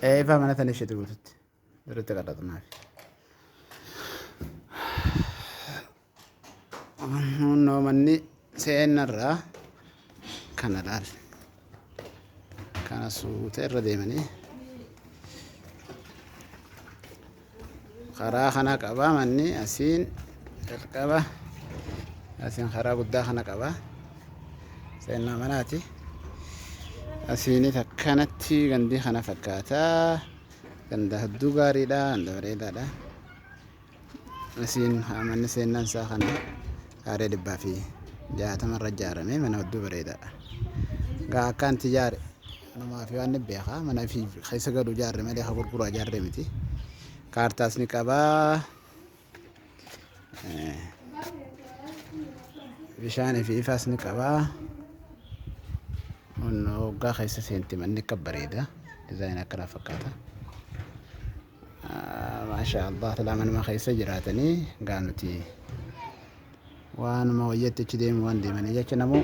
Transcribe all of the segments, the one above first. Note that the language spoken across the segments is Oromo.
Eefaa mana tana isheetti guututti. Duratti qaraxnaafi. Hunnoo manni seennarraa kana laal. Kana suuta irra deemanii karaa kana qaba manni asiin jalqaba asiin karaa guddaa kana qaba. Seennaa manaati. Asiinis akkanatti gandii kana fakkaata. Ganda hedduu gaariidha. Ganda bareedaadha. Asiin manni seennaan isaa kana kaaree 160 irra ijaarame mana hedduu bareedaadha. Gaa akka anti ijaare kanumaa fi waan ni beeka mana fi keessa galu ijaarre malee ka gurguru ijaarre miti. Kaartaas ni qaba. Bishaanii fi ifaas ni qaba. Waggaa keessa seenti manni akka bareeda. Dizaayinii akkanaa fakkaata. Maashaa Allah silaa manuma keessa jiraatanii gaa nuti waanuma wayyatti achi deemu waan deemanii jecha namuu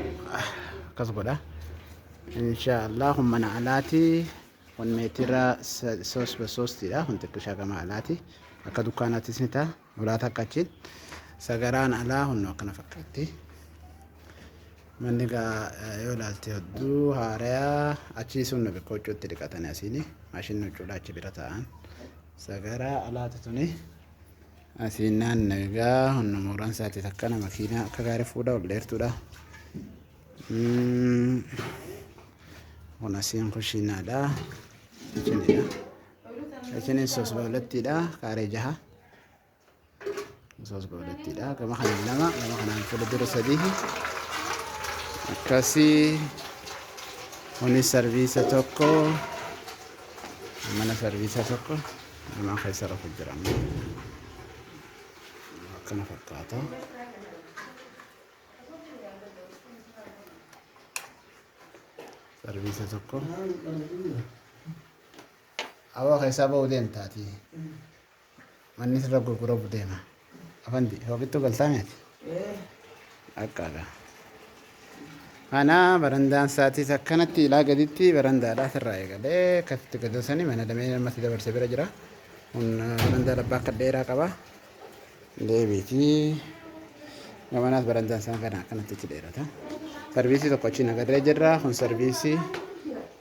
akkas godha. Inshaa Allah kun mana alaati. Kun meetira soos basoostiidha. Kun xiqqishaa gama alaati. Akka dukkaanaattis ni ta'a. Ulaa takka achiin. Sagaraan alaa hunnoo akkana fakkaatti. Manni gaa yoo ilaalte hedduu haarayaa achii sun bakka huccuutti dhiqatanii asiini maashinni huccuudha achi bira taa'an. Sagaraa alaati tuni asiin naannawi gaa hunna mooraan isaati takkana makiinaa akka gaarii fuudha ol dheertuudha. Kun asiin kushiinaadha. Kichinidha. Kichiniin sos baalattiidha kaaree jaha. Sos baalattiidha. Gama kanaan lama, gama kanaan fuula dura sadii. Akkasii kunis sarviisa tokko. Mana sarviisa tokko. Nama keessa rafu jira. Akkana fakkaata. Sarviisa tokko. Awwa keessaa ba'uu deemtaati. Manni sirra gurguramu deema. Afandi hoogittuu galtaa meeti? Akkaadha. Kana barandaan isaatiis akkanatti ilaa gaditti barandaadha sirraa eegalee akkasitti gadosanii mana lameen ammatti dabarse bira jira. Kun barandaa labbaa akka dheeraa qaba. Deebiiti. Gamanaas barandaan isaa kana akkanatti itti dheerata. Sarviisii tokko achiin agarree jirra. Kun sarviisii.